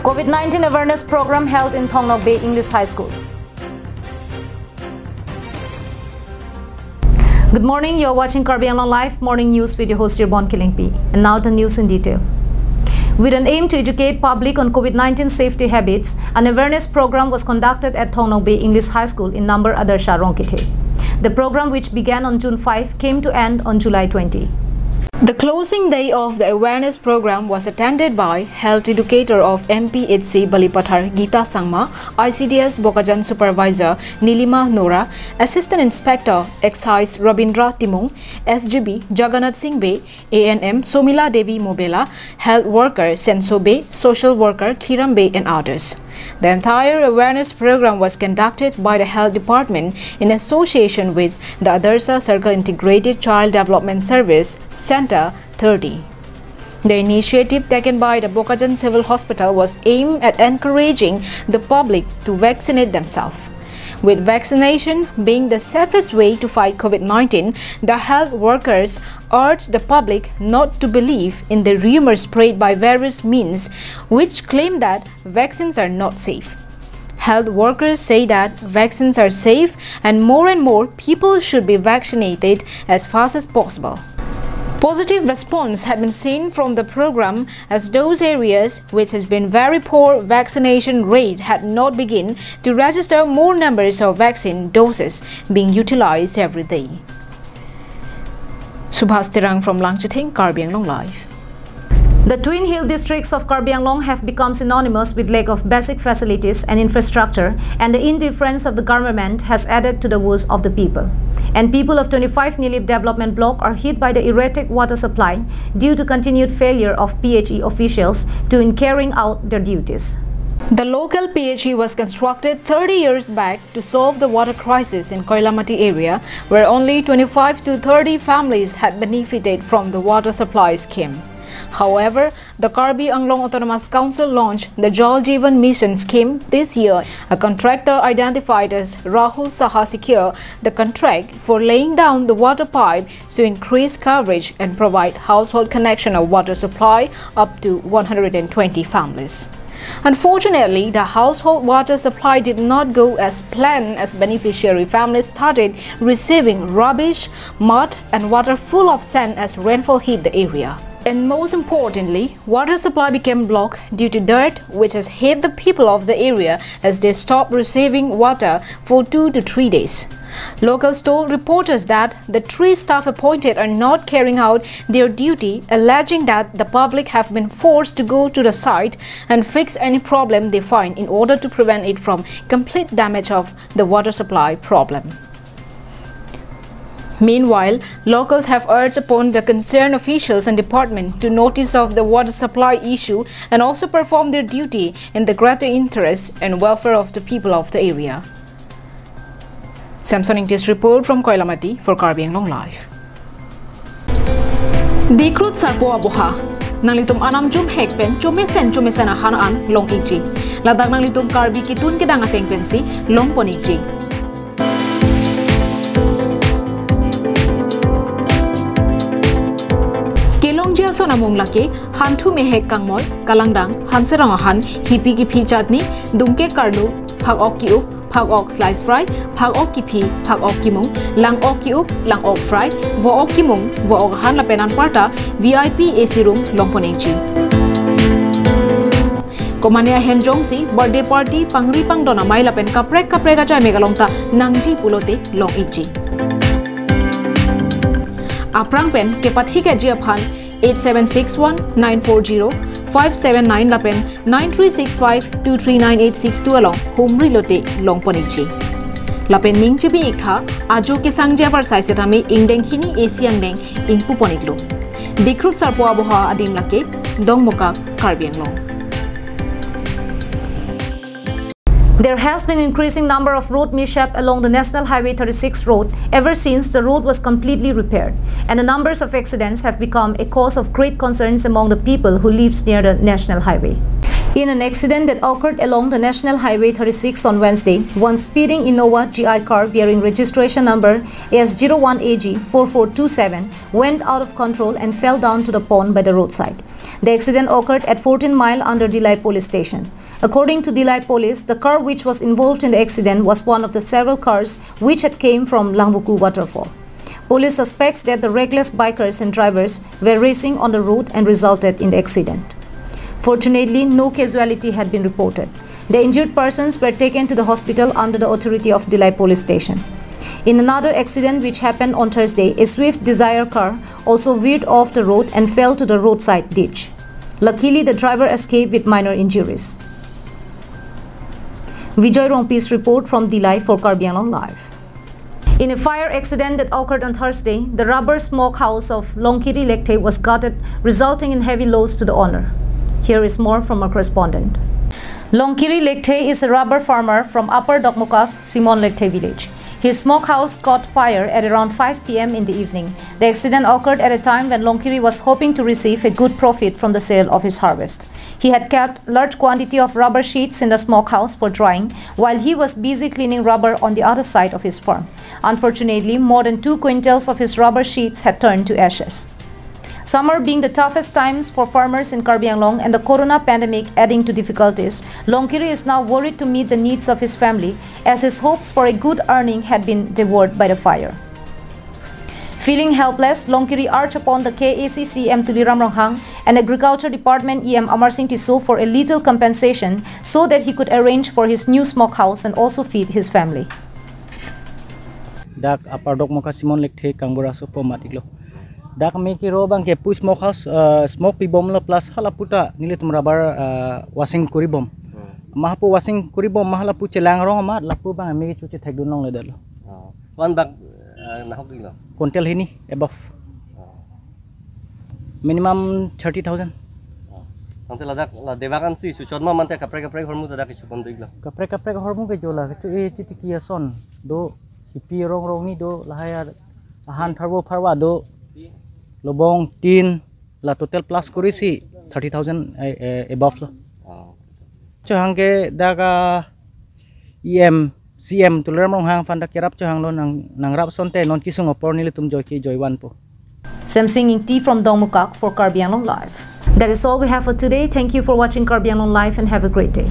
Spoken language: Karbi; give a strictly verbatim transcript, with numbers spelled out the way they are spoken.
COVID nineteen awareness program held in Thong Nokbe English High School. Good morning, you're watching Karbi Anglong Live Morning News with your host Jirbon Kilingpi. And now the news in detail. With an aim to educate public on COVID nineteen safety habits, an awareness program was conducted at Thong Nokbe English High School in Number Adarsha Rongkethe. The program, which began on June five, came to end on July twenty. The closing day of the awareness program was attended by health educator of M P H C Balipathar Gita Sangma, I C D S Bokajan Supervisor Nilima Nora, Assistant Inspector Excise Rabindra Timung, S G B Jagannath Singh Bey, A N M Somila Devi Mobela, health worker Senso Bey, social worker Thiram Bey and others. The entire awareness program was conducted by the health department in association with the Adarsha Circle Integrated Child Development Service Center thirty. The initiative taken by the Bokajan Civil Hospital was aimed at encouraging the public to vaccinate themselves. With vaccination being the safest way to fight COVID nineteen, the health workers urged the public not to believe in the rumors spread by various means which claim that vaccines are not safe. Health workers say that vaccines are safe and more and more people should be vaccinated as fast as possible. Positive response had been seen from the program, as those areas which has been very poor vaccination rate had not begun to register more numbers of vaccine doses being utilized every day. Subhas Terang from Langchithing, Karbi Anglong Live. The twin hill districts of Karbi Anglong have become synonymous with lack of basic facilities and infrastructure, and the indifference of the government has added to the woes of the people. And people of twenty-five Nilip Development Block are hit by the erratic water supply due to continued failure of P H E officials to in carrying out their duties. The local P H E was constructed thirty years back to solve the water crisis in Koilamati area, where only twenty-five to thirty families had benefited from the water supply scheme. However, the Karbi Anglong Autonomous Council launched the Jal Jeevan Mission scheme this year. A contractor identified as Rahul Saha secured the contract for laying down the water pipe to increase coverage and provide household connection of water supply up to one hundred and twenty families. Unfortunately, the household water supply did not go as planned, as beneficiary families started receiving rubbish, mud, and water full of sand as rainfall hit the area. And most importantly, water supply became blocked due to dirt, which has hit the people of the area as they stopped receiving water for two to three days. Locals told reporters that the three staff appointed are not carrying out their duty, alleging that the public have been forced to go to the site and fix any problem they find in order to prevent it from complete damage of the water supply problem. Meanwhile, locals have urged upon the concerned officials and department to notice of the water supply issue and also perform their duty in the greater interest and welfare of the people of the area. Samson Ingti's report from Koilamati for Karbi Anglong Live. Dikrut Sarpo Aboha. Nanglitum anam jumhek pen chomesen chomesen ahan an long ikji. Ladak nanglitum Karbi kitun kedang ateng pensi longpon ikji. Kelongji ason amung lake, hanthu mehek kangmoi, kalangdang, hanserong ahan, hipi kiphi chutney, dungke karlu, phak-ok ki-up, phak-ok slice fry, phak-ok kiphi, phak-ok kimung, lang-ok ki-up, lang-ok fry, vo-ok kimung, vo-ok ahan lapen anparta V I P A C room longpon ikji. Komane ahem jongsi birthday party, pangri pangdon amei lapen kaprek kaprek achai mek along ta nangji pulote long ikji. Aphrang pen kepathikji aphan eight seven six one nine four zero five seven nine lapen nine three six five two three nine eight six two along humri lote longpon ikji. Lapen ning chibi iktha, ajo kesangji apar sai setame ingdeng hini A C angdeng ingpupon iklo. Dikrut Sarpo Aboha adim lake, Dongmukak, Karbi Anglong. There has been increasing number of road mishap along the National Highway thirty-six road ever since the road was completely repaired, and the numbers of accidents have become a cause of great concerns among the people who lives near the National Highway. In an accident that occurred along the National Highway thirty-six on Wednesday, one speeding Innova G I car bearing registration number S zero one A G four four two seven went out of control and fell down to the pond by the roadside. The accident occurred at fourteen Mile under Dillai Police Station. According to Dillai Police, the car which was involved in the accident was one of the several cars which had came from Langvoku waterfall. Police suspects that the reckless bikers and drivers were racing on the road and resulted in the accident. Fortunately, no casualty had been reported. The injured persons were taken to the hospital under the authority of Dillai Police Station. In another accident which happened on Thursday, a Swift Dzire car also veered off the road and fell to the roadside ditch. Luckily, the driver escaped with minor injuries. Vijay Rongpi's report from Dillai for Karbi Anglong Live. In a fire accident that occurred on Thursday, the rubber smokehouse of Longkiri Lekthe was gutted, resulting in heavy loss to the owner. Here is more from our correspondent. Longkiri Lekthe is a rubber farmer from Upper Dokmoka, Simon Lekthe village. His smokehouse caught fire at around five p m in the evening. The accident occurred at a time when Longkiri was hoping to receive a good profit from the sale of his harvest. He had kept large quantity of rubber sheets in the smokehouse for drying while he was busy cleaning rubber on the other side of his farm. Unfortunately, more than two quintals of his rubber sheets had turned to ashes. Summer being the toughest times for farmers in Karbi Anglong and the corona pandemic adding to difficulties, Longkiri is now worried to meet the needs of his family as his hopes for a good earning had been devoured by the fire. Feeling helpless, Longkiri urged upon the K A C C M Tuliram Ronghang and Agriculture Department E M Amarsing Tisso for a little compensation so that he could arrange for his new smokehouse and also feed his family. Dak Upper Dokmoka Simon Lekthe kangbura sopo matiklo. Dak me kiro abang ke pu smokehouse, uh, smoke pibomlo plus halaputa nelitum rubber, uh, washing kuribom. Hmm. Mahapu washing kuribom mahalapu chelang rong amat lapu abang me chu chethekdun longledetlo. Oh. One bag, uh, nahok dilo. Quintal hini above. Oh. Minimum thirty thousand. Oh. Tangte ladak la debakan si suchon ma mante kaprek kaprek hormu ladak isu pon diklo. Kaprek kaprek hormu ke jola kechu e chitiki ason do hipi rong rong ni do lahai ar ahan tharbo pharwa do lobong tin la total plus kuri si thirty thousand, eh, eh, above lo. Oh. Chohang ke daga E M, C M Tuliram Ronghang aphan ta kerap chohanglo nang, nangrap asonte non kesung apor nelitum joi ke joi vanpo. Semsing Ingti from Dongmukak for Karbi Anglong Live. That is all we have for today. Thank you for watching Karbi Anglong Live and have a great day.